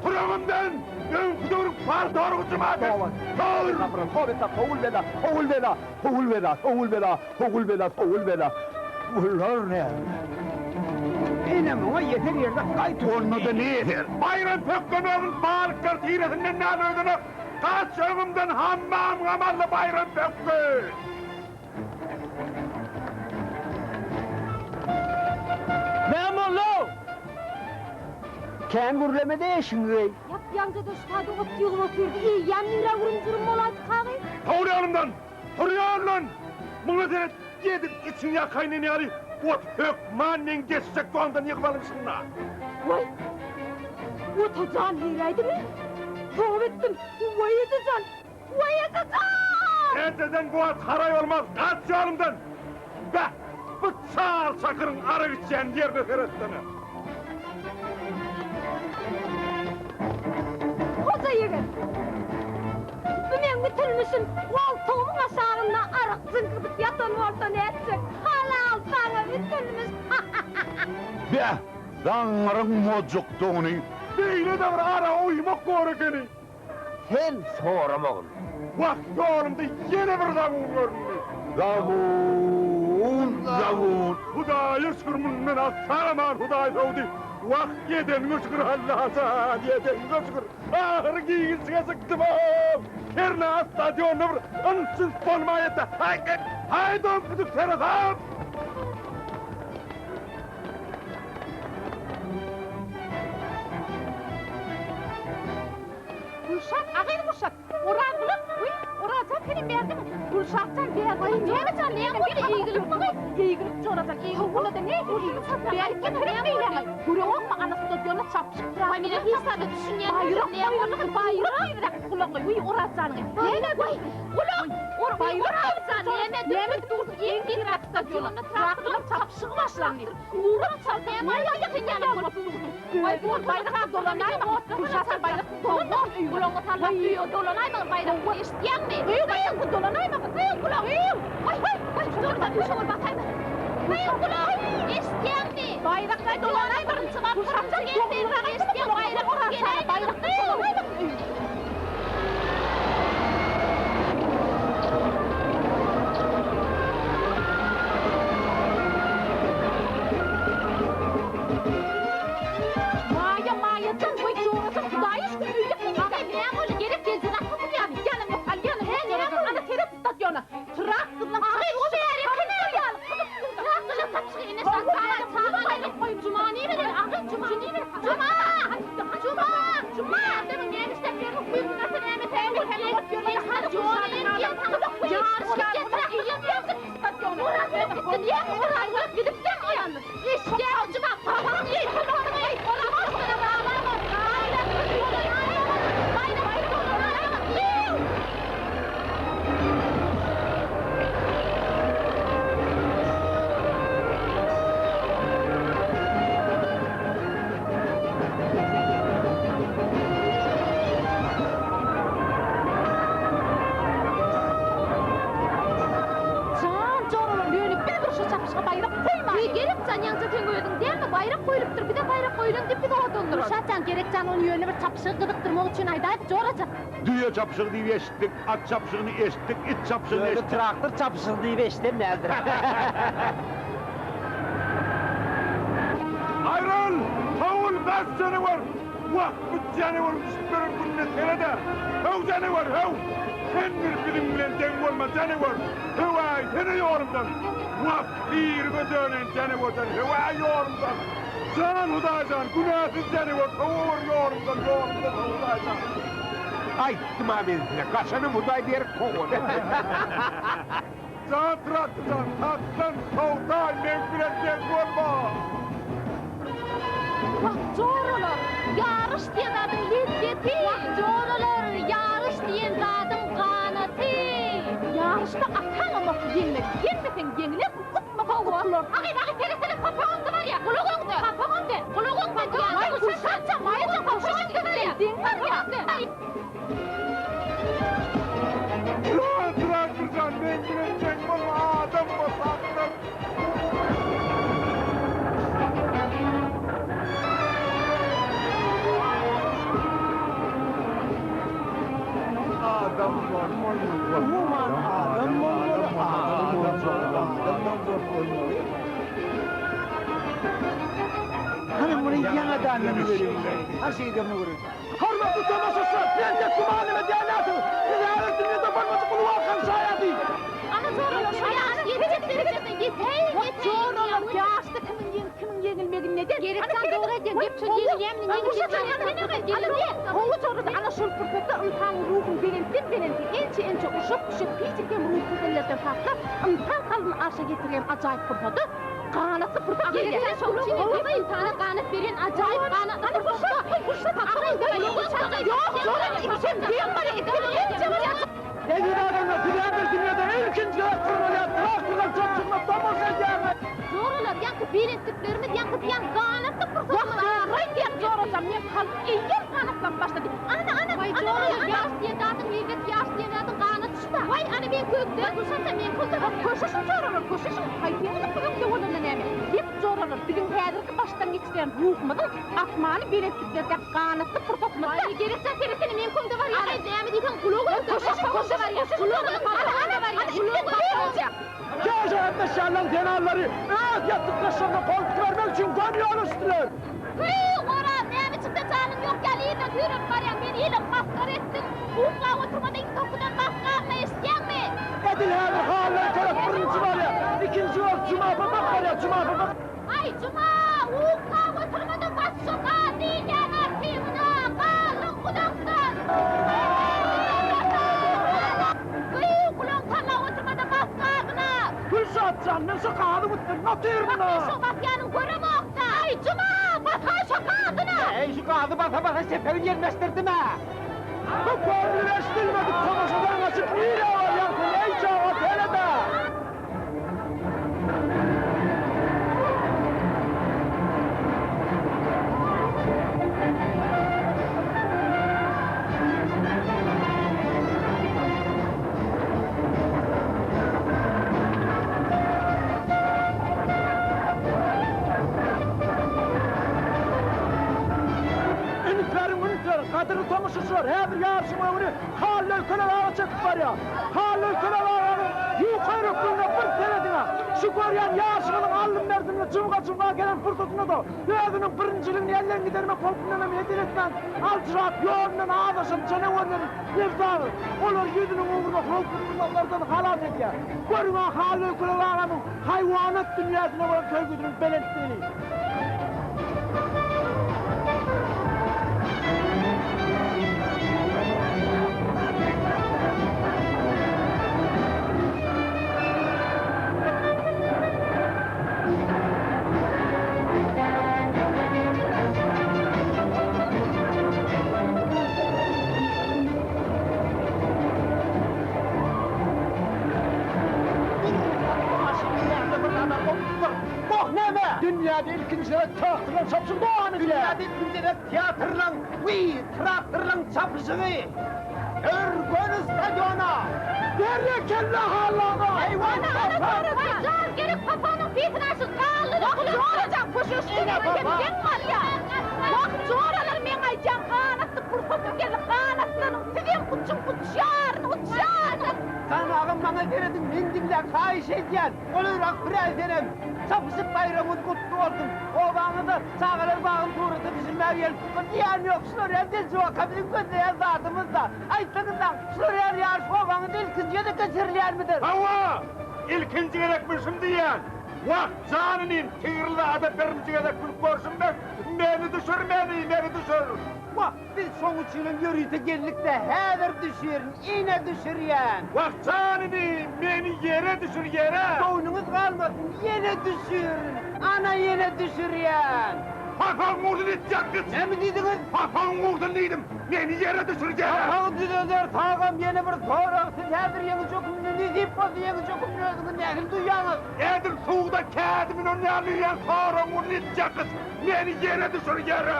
Tur öňümden! Öňki döwrüň paltorygy Jumabek! Tur! Sowul bela, sowul bela, sowul bela, sowul bela, sowul bela, sowul bela. Bular näme? Ine muňa ýeser ýerde gaý Onda-da ne ýeser? Baýram pökgen özün balyklar tiresinden näme ödenek? Gaç öňümden hammam gamally Baýram pökgi! Näme boldy-ow? Kän gürleme-de eşigiňi geý. Ýap-ýaňja-da şu taýda ot ýygyp otyrdy, eýýäm nirä gürüm-jürüm bolaýdykagy? Tur ýanymdan! Tur ýanymdan! Muňa seret, edil içiňi ýakaýyn diýen ýaly, ot hökman meň deşjek dondan ýygyp alynşynda. Waý, ota jan giräýdimi? Toba etdim, waý eje jan! Waý eje jan! Ejeden bu wagt haraý bolmaz, gaç ýanymdan! Beh, bu çal çakyryň arak içýän ýerine seretsene! Hoja ýegen! Bu meň bitilmişim goltugymyň aşagynda arak jyňkydyp ýatan bolsa nätjek? Halal saňa bitilmiş! Beh, zaňňaryň mojukdygyny! Beýle-de bir araga uýmak bor ekeni! Sen soramagyn. Wah, ýolumda ýene bir zabun göründi. Zabun, zabun. Hudaýa şükür mundan az sag-aman Hudaý sowdy. Wah, ýedeniňe şükür Allajan, ýedeniňe şükür. Ahyry giňişlige çykdym-ow. Hernä stadionda bir yns-jyns bolmaýa-da. Haý, haý, doňkudyk seresap! Gülşat, agyz guşat. Orazgulak, wiý, Orazjan senem bärdemi? Gülşatjan bärde. Näme jan, näme boldy? Eýgilikmi gyz? Eýgilik jorajan, eýgilik bolada nähili eýgilik? Bärik getirip beýläňi. Göreňokmy, ana stadionda çapyşyp duran. Waý, menem hiç zada düşünýän däldim. Näme boldy gyz? Baýrak gyzrak gulagyňy, wiý, Orazjanyňy. Näme wiý, gulak, Orazjan, näme näme dursuň? Iň tizräk stadiona. Traktorlaryň çapyşygy başlandy. Ugruk çal, näme aýak ýaly bolup dursuň? Waý, bu baýrak dolanaýma. Gülşatjan baýrak dolanaýma. Gulagyňa sallap öýe dolanaýmagyn baýrak. Eşitýäňmi? Öýe baýrak dolanaýmagyn. Öý gulak. Waý, waý, waý, jordan uşa bolup bakaýma. Öý gulak. Eşitýäňmi? Baýrak dolanaýmagyn. Gülşatjan eşitýäň baýrak geläýmagyn. Dolanaýmagyn. Maýa, Maýajan, goý jorajan, Hudaýa şükür öýde Agay, näme boldy? Gerek geljek at satylýarmy? Ýalan ýok, alýanam ýok jorajan. Ana seret stadiona. Traktorlaň Agay, o bäri kime ýaly gyzyp dur. Traktorlaň çapyşygy ine şa çaga, çaga baýrak goýup Juma nirede? Agay, Juma nirede? Juma! Juma! Juma! Adamyň näme işläp ýörüň? Guýrugyny ata näme täme täme bolup ýörmeli? Stadiona ýaryş gidýän traktorlaň stadiona. Oraz gitdi diýýäňmi? Oraz gidipdir diýýäňmi? Jan joralar ýöne biz bir şu çapyşyga baýrak goýmaýyn. Wiý Gerek jan ýaňja seň özüň dälmi baýrak goýlupdyr bize baýrak goýlan diýip bizi odandyrar. Gülşat jan Gerek jan ony ýöne bir çapyşygy gyzykdyrmak üçin aýdaýdy jorajan. Düýe çapyşygy diýip eşitdik, at çapyşygyny eşitdik, it çapyşygyny Ýöne eşitdik. traktor çapyşygy diýip eşiden däldir. Aýryl! Sowul bes janawar! Wah, bu janawaryň düşüp beren gününe sered-ä! Höw janawar, höw! Sen bir biziň bilen deň bolma, janawar! Höwäýsene ýolumdan! Wah, pirige döneýin janawardan, höwäý ýolumdan! Jan Hudaýjan, günäsiz janawar, sowawur ýolumdan, ýolumdan, Hudaýjan! Aýtdym-a men size, gaçanym Hudaý berip kowady. Jan traktorjan, saklan, togtaý, meň bilen deň bolma! Wah, joralar, ýaryş diýen zadyň lezzeti! Wah, joralar, ýaryş diýen zadyň ganaty! Ýaryşda ataňam bolsa ýeňmek, ýeňmeseň ýeňilersiň, utmasaň utularsyň. Agy, agy, seret, seret, papak öňde barýar, gulak öňde, papak öňde, gulak öňde diýýän. Gülşatjan, Maýajan köşeşiň sizden deň barýa. Ýa traktorjan men bilen deň bolma adam bol adam. Adam bolmaly. Umuman adam bolmaly, adam bolmaly, adam bolmaly. Hany muny ýaňadandan göreliň. Ha şeýdemi göreliň. Hormatly tomaşaçylar, men tek güman edýänäsiňiz. Siz häzir dünýede bolmadyk uly wakanyň şaýady. Ana joralar şu ýaş ýetjek derejesine ýeteý, ýeteý. Joralar ýaşda kimiň ýeňip kimiň ýeňilmegini neden? Gerekjan dogry edýäň, gep şol ýeňilýämini ýeňilýänini. Gowy jorada ana şol pursatda ynsanyň ruhuny belentden belente ençe ençe uşak düşek piçik hem ruhy kesellerden saplap ynsan kalbyny arşa getirýän ajaýyp pursady ganatly pursat gelýär. Gerekjan şol üçin hem ynsana ganat berýän ajaýyp ganatly pursatda. Ýok joram ikisem deň barýar ikisem ençe barýar. Eziz adamlar siz häzir dünýede ilkinji gezek gurnalýan traktorlar çapyşygyna tomaşa edýäňiz. Joralar ýaňky belentliklerimiz ýaňky diýýän ganatly pursatymyz. Wah dogry aýdýaň jorajan meň kalbym eýýäm ganatlanyp başlady. Ana ana Waý joralar ýaş diýen zadyň lezzet ýaş diýen zadyň ganaty şuda. Waý ana meňki öňde. Gülşatjan meňki öňde. Köşeşiň joralar köşeşiň haýsyňyzyňky öňde bolanda näme. Gep joralar biziň häzirki başdan geçirýän ruhumyzyň asmany belentliklerde ganatly pursatymyzda. Waý gerekjan seretsene meňki öňde barýar. Aý näme diýseň gulak öňde. Köşeşiň köşeşiň gulak öňde barýar. Gulak öňde. Çaşa gatnaşýanlaryň zenanlary öz ýatgytdaşlaryna goltgy bermek üçin göni ýola düşdüler. Hüý, Oraz, näme çyksa janyň ýok ýaly yzdan süýrenip barýaň, meni ile masgara etdiň. Uklap oturmada iň soňkudan bas galma, eşidýäňmi? Edil häzir Hally Kerep birinji barýar, ikinji bolup Juma Papak barýar, Juma Papak. Aý, Juma, uklap oturmada bas şu gaz diýilýän artygyna, galyň gulakdan! Gyýw, gulagyň tallap oturmada bas gazyna! Gülşat jan, men şu gazyň üstünde otyryn-a! Bak, men şo basýanyny göremok-da! Aý, Juma, basaý şo gazyna! Äý, şu gazy basa-basa şepegini ýelmeşdirdim-ä! Bu görnüp eşidilmedik tomaşadan gaçyp nirä barýaň sen, eý çaga, seret-ä! Üns beriň, üns beriň, gadyrly tomaşaçylar, häzir ýaryşyň öňüni Hally Öýkelek aga çekip barýar. Hally Öýkelek aganyň ýuka ýürekligine bir serediň-ä! Şu görýän ýaşyňyzyň aldym-berdimini jyňga-jyňga gelen pursatynda-da özüniň birinjiligini elden gidermek howpundan hem heder etmän, aljyrap ýolundan azaşan janawerleriň nebsi agyr. Olar ýüzüniň ugruna howply pursatlardan halas edýär. Görüň-ä Hally Öýkelek agamyň haýwanat dünýäsine bolan söýgüsiniň belentligini! Goh näme? Dünýäde ilkinji gezek traktorlaň çapyşygy dowam edýär. Dünýäde ilkinji gezek teatrlaň, wiý, traktorlaň çapyşygy. Ör göni stadiona! Berekella Halaga! Eýwan papa! Waý jan gerek papanyň sesini aşyr galdy gulak Jorajan köşeşdi hem deň galýar. Wah joralar meň aýdýan ganatly pursatym geldi ganatlanyň sizem uçuň uçýaryn uçýaryn. Jan agam maňa serediň meni diňläň haýyş edýän. Golaýrak biräý senem. Çapyşyk baýramyňyz gutly bolsun. Obaňyza çagalar bagyny surata düşürmäge gelip, bir diýýän ýok. Şular ýaly delje waka biziň gözleýän zadymyz-da. Aýtsaňyzlaň, şular ýaly ýaryş obaňyzda ilkinji gezek geçirilýänmidir? Hawa, ilkinji gezekmişim diýýän. Wah, jan inim, tigirli zada birinji gezek münüp görşüm dek, meni düşür, meni, meni düşür. Wah, biz şoň üçinem ýörite geldik-dä, häzir düşürin, ine düşürýän. Wah, jan inim, meni ýere düşür, ýere! Göwnüňiz galmasyn, ýene düşürin, ana ýene düşürýän. Papagyň urdun itjek gyç! Näme diýdiňiz? Papagyň urdun diýdim! Meni ýere düşür, ýere! Papagy düzeder, tagam, ýene bir sorag, siz häzir ýeňiş höküminde nesip bolsa ýeňiş hökümini özüňiz nähili duýýaňyz? Edil suwda kädi münen ýaly duýýan soragyň urdun itjek gyç! Meni ýere düşür, ýere!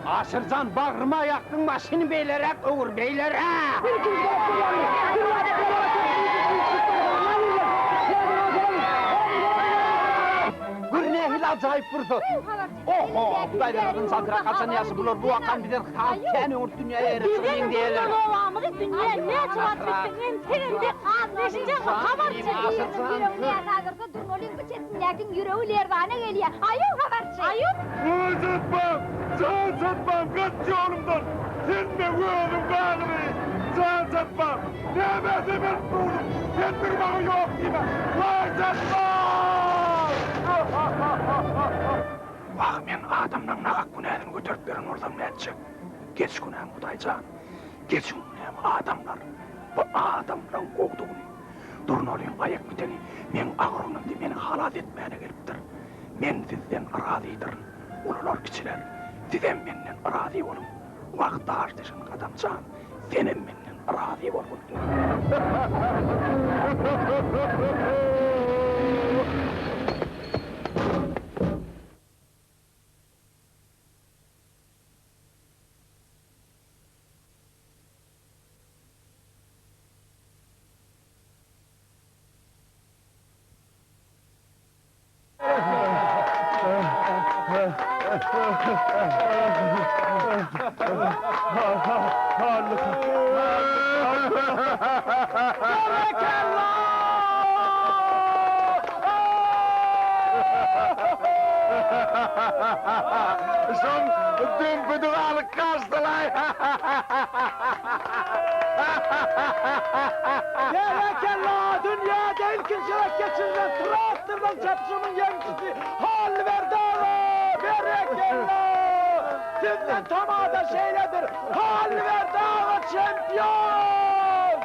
Aşyrjan bagryma ýakdyň maşyny beýleräk öwür beýleräk. Gör nähili ajaýyp pursat. Oho, Hudaýdan çaltrak haçan ýagşy bular bu wakany bizden has kän öňürt dünýä ýere çykyň diýerler. Bizem obamyzy dünýä näçe wagt bitdi entegem dek beşinji habarçy. Ýüregiň näsazyrsa Durnalyň bu çetindäkiň ýüregi lerzana gelýär. Aýuw habarçy. Aýuw. Oý çatmam, jan çatmam, gaç ýolumdan, sen meň özüm galyby, jan çatmam, nämä semelip durduň, sen bir maňa ýok diýme, waý çatmam! Wah, men adamlaň nahak günäsini göterip beren bolsam nätjek? Geç günämi Hudaý jan, geçiň günämi adamlar, bu adamlaň gowdugyny. Durnalyň aýak biteni meň agyr günümde meni halas etmäne gelipdir. Men sizden razydyryn, ulular-kiçiler, sizem menden razy boluň. Wah, daş deşen Gadam jan, senem menden razy bolgun. Şol dümpüdik alyp gaçdylaý. Berekella! Dünýäde ilkinji gezek geçirilen traktorlaryň çapyşygynyň ýeňijisi Hallyberdi aga! Berekella! Sizden tamada şeýledir! Hallyberdi aga çempion!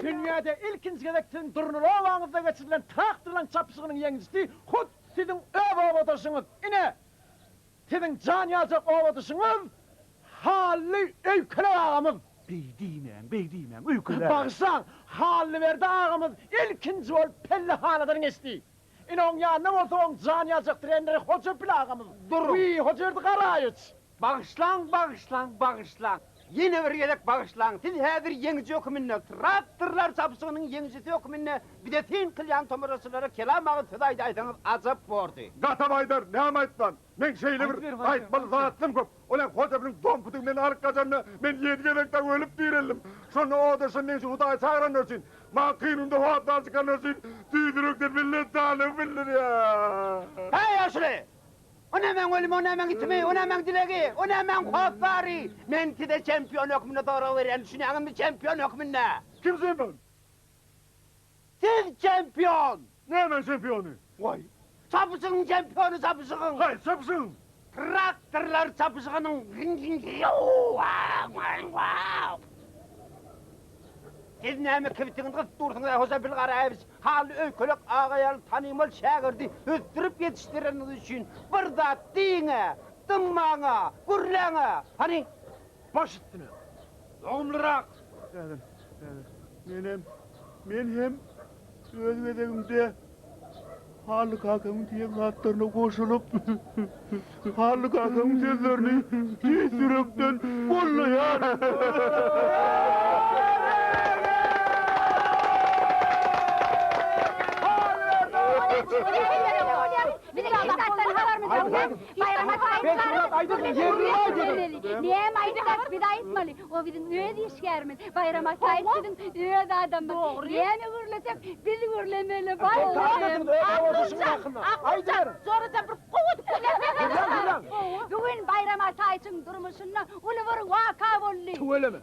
Dünýäde ilkinji gezek siziň Durnaly obaňyzda geçirilen traktorlaryň çapyşygynyň ýeňijisi hut siziň öz obadaşyňyz, ine, siziň jan ýaljak obadaşyňyz Hally Öýkelek agamyz! Beý diýmäň, beý diýmäň, Öýkelek! Bagyşlaň, Hallyberdi agamyz ilkinji bolup pellehanadan geçdi. Ine oň ýanynda bolsa oň jan ýaljak treneri Hojapil agamyz. Duruň. Wiý, Hojaberdi Garaýewiç! Bagyşlaň, bagyşlaň, bagyşlaň. Ýene bir gezek bagyşlaň. Siz häzir ýeňiji höküminde, traktorlar çapyşygynyň ýeňijisi höküminde bize syn kylýan tomaşaçylara kelam agyz söz aýdaýsaňyz ajap bordy. Gatam aýdar, näme aýtman. Meň şeýle bir aýtmaly zatlarym köp. Ol-a Hojapiliň dompudygy meni alyp gaçanda, men ýedi gezek dagy ölüp direldim. Şonda odaşam meň üçin Hudaýy çagyranlar üçin, maňa kynymda hossar çykanlar üçin tüýs ýürekden minnetdarlygymy bildirýän. Heý, ýaşuly! O nämäň ölümi, o nämäň itimi, o nämäň dilegi, o nämäň hossary? Men size çempion hökmünde sorag berýän, düşünýäňizmi, çempion hökmünde! Kim çempion? Siz çempion! Nämäň çempiony? Goý, çapyşygyň çempiony çapyşygyň! Haýsy çapyşygyň? Traktorlar çapyşygynyň! Siz näme kibtiňizi gysyp dursuňyz-aý, Hojabil Garaýewiç? Hally Öýkelek aga ýaly tanymal şägirdi ösdürip ýetişdireniňiz üçin bir zat diýiň-ä, dymmaň-a, gürläň-ä! Hany? Baş üstüne! Dogumlyrak! Häzir, häzir. Menem, men hem öz gezegimde Hally kakamyň diýen zatlaryna goşulyp, Hally kakamyň sözlerini tüýs ýürekden gollaýaryn. Näme aýtsak biz aýtmaly. O biziň öz işgärimiz. Baýram Ataýew biziň öz adamymyz. Näme gürlesek biz gürlemeli. Baýram. Bu gün Baýram Ataýewiçiň durmuşynda uly bir waka boldy.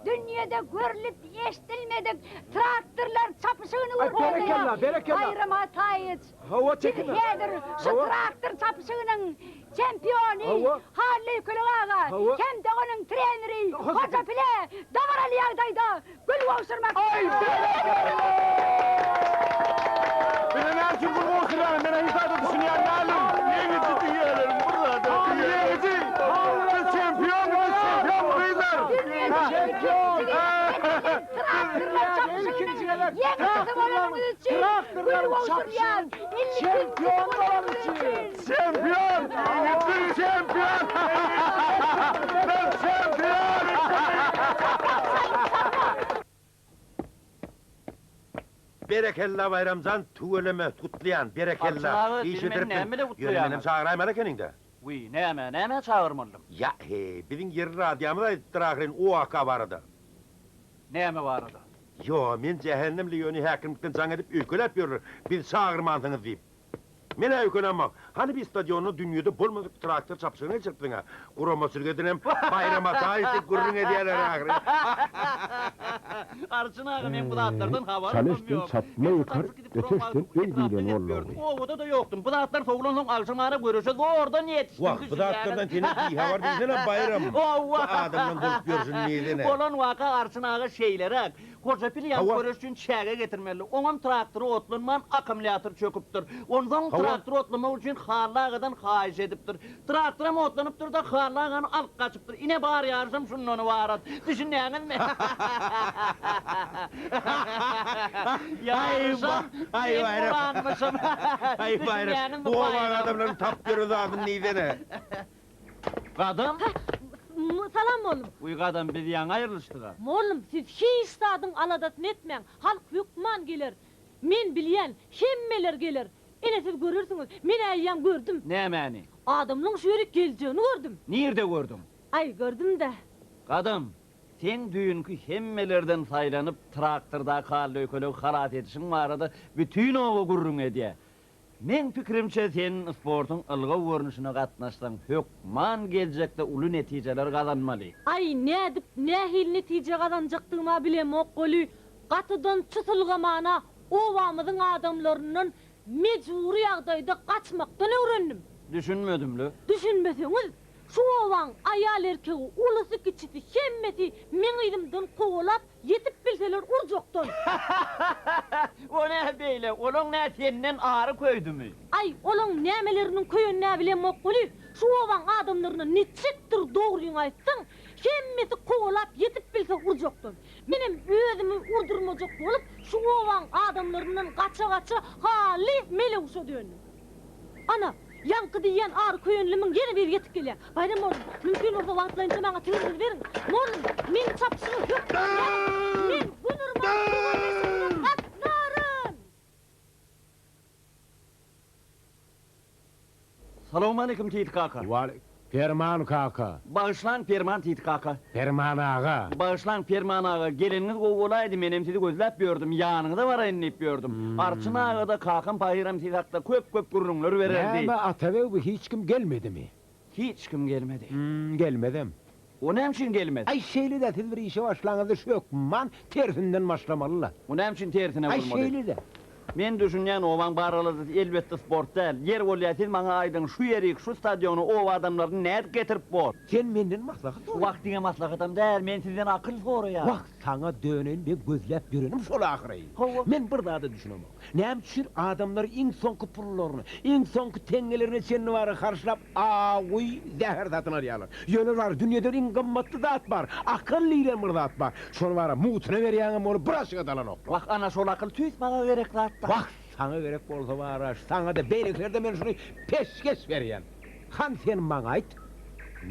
Dünýede görlüp eşdilmedik traktorlar çapyşygyny görkezdi. Baýram Ataýewiç. Hawa Biz çekinme. häzir şu Hawa. traktor çapyşygynyň çempiony Hawa. Hally Öýkelek aga Hawa. hem-de onuň treneri Hoja Hoja Pile dabaraly ýagdaýda gül gowşurmak Aý, berekella! Mene näme üçin gül gowşurýaň? Menä hiç zada düşünýän däldim. Ýeňiji diýýälerim bir zada. Ýeňiji! Biz çempion, biz çempion gyzlar! Çempion! Dünýäde ilkinji gezek traktorlaryň traktorlaryň çapyşygynyň çempiony bolany üçin! Çempion! Biz çempion! Biz çempion! Berekella Baýramjan tüweleme gutlaýan berekella Arçyn aga iş siz meni bitiripsiň näme bile ýöne gutlaýaňyz? menem çagyraýmaly ekeniňdä. Wiý näme nämä çagyrmalydym? Ýa heý biziň ýerli radiomyz aýdypdyr ahyryn o waka barada. Näme barada? Ýo men jähennemli ýöne häkimlikden jaň edip öýkeläp ýörler bizi çagyrmansyňyz diýip. Men-ä öýkelämok. Hany bir stadionda dünýede bolmadyk traktor çapyşygyny geçiripsiň-ä. Guramaçylyk edenem Baýram Ataýew diýip gürrüň edýärler ahyry. Arçyn aga meň bu zatlardan habarym Çal hem eşden ýok. çatma Men şu ýykar, tapyşyk gidip duran öteşden wagty öl etrapda diýlen gezip boldugy. ýördüm. Obada-da ýokdum. Bu zatlar sowlansoň agşamara göreşe zordan ýetişdim. Wah, bu zatlardan senem bihabar diýsene, Baýram. Bu Howwa. adamlaň bolup ýörşüni diýsene. Bolan waka Arçyn aga şeýleräk. Hoja pil ýaly Hawa. göreş üçin çäge getirmeli. Oňam traktory otlanman, akkumulýator çöküpdir. Onsoň Hawa. traktory otlamak üçin Hally agadan haýyş edipdir. Traktoram otlanypdyr-da, Hally agany alyp gaçypdyr. Ine, bar ýaryşam şundan ybarat. Düşünýäňizmi? Ýaryşam Aý, men Baýram. uranmyşym. Aý, Baýram, Düşünýäňizmi, bu obaň Baýram? adamlaryny tapyp ýören zadyny diýsene. Gadam? Salam mollum. Wiý Gadam biz ýaňy aýrylyşdyga. Mollum siz hiç zadyň aladasyny etmäň, halk hökman geler. Men bilýän, hemmeler geler. Ine siz görersiňiz, men eýýäm gördüm. Nämäni? Adamlaň şu ýerik geljegini gördüm. Nirde gördüň? Aý gördüm-dä. Gadam, seň düýnki hemmelerden saýlanyp traktordaky hallöýkelegi halas edişiň barada bütin oba gürrüň edýä. Meň pikirimçe sen sportuň ylgaw görnüşine gatnaşsaň hökman geljekde uly netijeler gazanmaly. Aý nädip nähili netije gazanjakdygyma bilemok weli gatydan çytylgamana obamyzyň adamlaryndan mejbury ýagdaýda gaçmakdan öwrendim. Düşünmedimle. Düşünmeseňiz şu obaň aýal-erkegi ulusy-kiçisi hemmesi meň yzymdan kowalap Ýetip bilseler urjakdan. O nä beýle, olaň nä senden ary köýdümi? Aý, olaň nämeleriniň köýenini-ä bilemok weli, şu obaň adamlaryna niçikdir dogryňy aýtsaň, hemmesi kowalap ýetip bilse urjakdan. Menem özümi urdurmajak bolup, şu obaň adamlaryndan gaça-gaça halys melewşe döndüm. Ana, ýaňky diýýän ary köýenlimiň ýene biri ýetip gelýär. Baýram mollum, mümkin bolsa wagtlaýynça maňa tigiriňizi beriň. Mollum, meni çapyşyga hökman ýazyň. Men Gün urman türgenleşigine gatnaryn! Salowmaleýkim Titi kaka. Perman kaka. Bagyşlaň Perman Titi kaka. Perman aga. Bagyşlaň Perman aga, geleniňiz gowy bolaýdy, menem sizi gözläp ýördüm, ýanyňyza baraýyn diýip ýördüm. Arçyn aga-da, kakam pahyram siz hakda köp-köp gürrüňler bererdi. Näme Atabeg bu hiç kim gelmedimi? Hiç kim gelmedi. Hum, gelmezem. O näme üçin gelmez? Aý şeýle-dä siz bir işe başlaňyzda hökman tersinden başlamaly-la. O näme üçin tersine Aý bolmaly? şeýle-dä. Men düşünýän obaň bar aladasy elbetde sport däl. Ýer bolýa siz maňa aýdyň şu ýerik şu stadiona oba adamlaryny nädip getirip bor? Sen menden maslahat soraýaň. Wah diňe maslahatam däl men sizden akyl soraýan. Wah saňa döneýin men gözläp ýörenim şol ahyry. Hawa. Men bir zada düşünemok. Näme üçin adamlar iň soňky pullaryny, iň soňky teňňelerine çenli bary harçlap awy zäher satyn alýarlar. Ýöne bar dünýede iň gymmatly zat bar, akyl diýlen bir zat bar. Şony bara mugtuna berýäňem ony bir aşyga dalanoklar. Wah ana şol akyl tüýs maňa gerek zatda. Wah saňa gerek bolsa bara saňada beýlekilerde men şuny peşgeş berýän. Han sen maňa aýt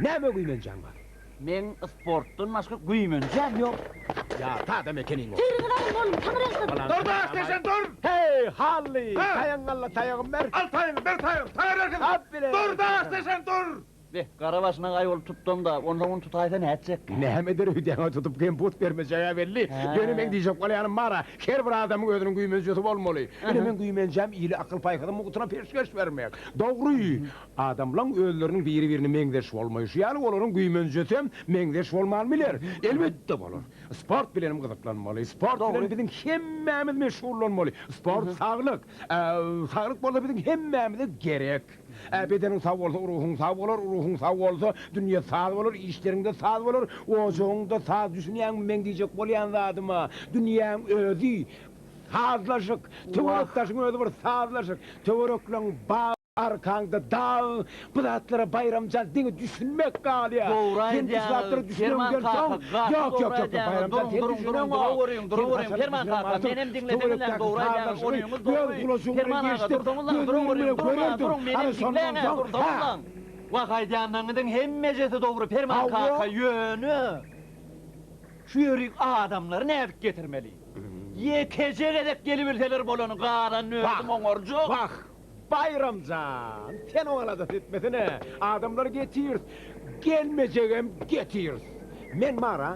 näme güýmenjäň bar? Meň sportdan başga güýmenjäm ýok. Ýat adam ekeniň ol. Tigriňizi alyň oglum, taňry ýalkasyn. Dur daş deşen dur! Heý, Hally, taýagyňy al-da taýagymy ber. Al taýagyňy, ber taýagyňy, taýar herkes. Al bile. Dur daş deşen dur! Beh, gara başyna gaý bolup tutdam-da, onsoň ony tutaýsa nätjek? Näme eder öýdýäň-ä tutup kemput bermejeg-ä belli. Ýöne meň diýjek bolýanym bar-a, her bir adamyň özüniň güýmenjesi bolmaly. Ine meň güýmenjäm ili akyl-paýhasy mugtuna peşgeş bermek. Dogry, Adamlaň özleriniň biri-birine meňzeş bolmaýşy ýaly, olaryň güýmenjesem meňzeş bolman biler. Elbetde bolar. Sport bilenem gyzyklanmaly. Sport bilen biziň hemmämiz meşgullanmaly. Sport saglyk. Saglyk bolsa biziň hemmämize gerek. Bedeniň sag bolsa ruhuň sag bolar, ruhuň sag bolsa dünýe saz bolar, işleriňde saz bolar, ojagyňda saz. Düşünýäňmi meň diýjek bolýan zadyma? Dünýäň özi sazlaşyk. Töwerek-daşyň özi bir sazlaşyk. Töwerekleň ba. Arkaňda dag. Bu zatlara Baýram jan diňe düşünmek galýar. Dogry Sen şu zatlara aýdýaňyz, Perman düşüneňden kaka, soň, gaty ýok, dogry ýok, ýok, aýdýaňyz. Baýram jan Duruň, sen duruň, duruň, düşüneňok. duraweriň, Sen duraweriň, haçan Perman düşünen kaka, bolsaň, menem diňleseňizläň, töwerekdäki dogry aýdýaňyz, sazlaşygy onyňyz öz dogry. gulajygyň bilen Perman aga, eşidip, dursaňyzlaň, gözüň duraweriň, bilen duruň-a, görerdiň. duruň, menem Ana şondan diňläň-ä, soň, hä. dursaňyzlaň. Wah, aýdýanlaryňyzyň hemmejesi dogry, Perman Hawa. kaka, ýöne şu ýerik adamlary nädip getirmeli? Ýekeje gezek gelibilseler bolany, galanyny özüm oňarjak. Wah, Baýram jan, sen oň aladasy etmesene, adamlary getiris, gelmejegem getiris. Men bar-a,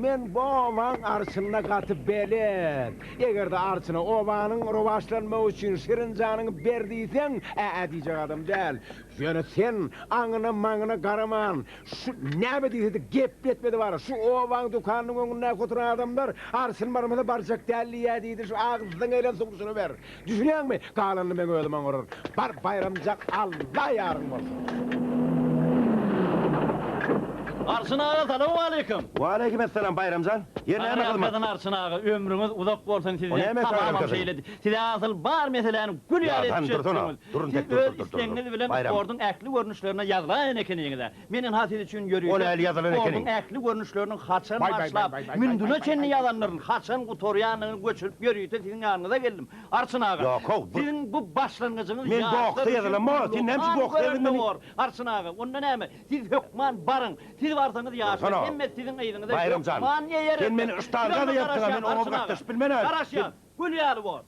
men bu obaň arçynyna gaty belet. Eger-de arçyna obanyň rowaçlanmagy üçin şirin janyňy ber diýseň, ä-ä diýjek adam däl. Ýöne sen aňyna-maňyna garaman, Şu näme diýsedi gepletmedi bar. Şu obaň dükanynyň öňündäki oturan adamlar arçyn barmasa barjak däl diýýä diýdi. Şu agzyňa gelen suwşuny ber. Düşünýäňmi? Galanyny meň özüm oňararyn. Bar Baýramjan Alla ýaryň bolsun. Arçyn aga salowmaleýkim. Waleýkim essalam Baýramjan. Ýer näme hyzmat? Taňryýalkasyn Arçyn aga ömrüňiz uzak bolsun O sizden näme tamamam taňryýalkasyn? şeýledi. Size asyl bar meseläni gül ýaly Ýa edip sen dursana. çözdüňiz. Durun Siz tek dur öz dur dur dur. islegiňiz bilen Baýram. sportuň ähli görnüşlerine ýazylaýan ekeniňiz-ä. Men ynha siz üçin Ol ýörite äli ýazylan sportuň ekeni. ähli görnüşleriniň haçan Baý, baý, baý, başlap, baý, baý, baý, mündüne baý, çenli baý. ýazanlaryny, haçan gutarýanyny göçürip ýörite siziň ýanyňyza geldim. Arçyn aga, Ýok-how, bu. siziň bu başlangyjyňyz Men ýaşlar boksa üçin ýazylamok, sen näme üçin ullakan boksa ýazyň görelde meni? bor. Arçyn aga, onda näme, siz hökman baryň. Siz barsaňyz ýaşlar Dursana. hemmesi siziň yzyňyza Baýram jan, hökman eýererler. sen meni Biz yştanga-da onda ýapdyň-a, men garaşýas, oňa Arçyn aga. gatnaşyp bilmen-ä. Garaşýas. Gül ýaly bor.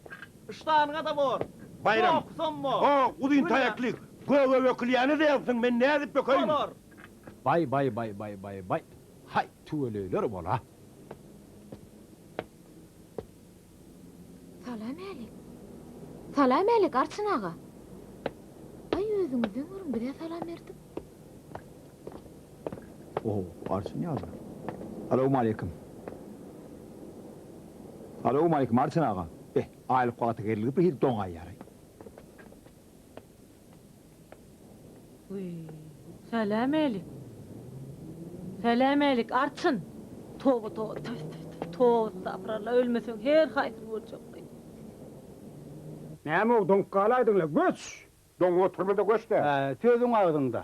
Yştanyňa-da bor. Baýram. Boksam bor. O, uzyn Gül ýaly. taýakly, göge bökülýäni-de ýazypsyň, men nädip bökeýin? Bolar. Baý baý baý baý baý baý. Haý, tüweleýler bol-a. Salamälik. Salamälik, Arçyn aga. Aý, özüňizden görüň, bize salam berdik. Oho, Arçyn ýazdy. Salowmaleýkim. Salowmaleýkim, Arçyn aga. Beh, aýlyk wagty gerilgi bir hili doňaýýar-aý. Wiý, sälämälik. Sälämälik, Arçyn! Toba, toba, tüf, tüf, tüf, toba, estagfuralla, ölmeseň her haýsyny boljak-laý. Näme-ow, doňup galaýdyň-la, göç! Doňup oturma-da, göç-dä! Hä, sözüň agzyňda.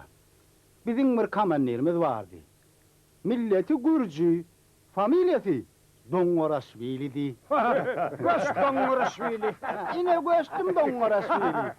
Biziň bir komandirimiz bardy. Milleti gürji, familiýasy Doňňaraşwilidi. Göç, Doňňaraşwili! Ine, göçdüm, Doňňaraşwili.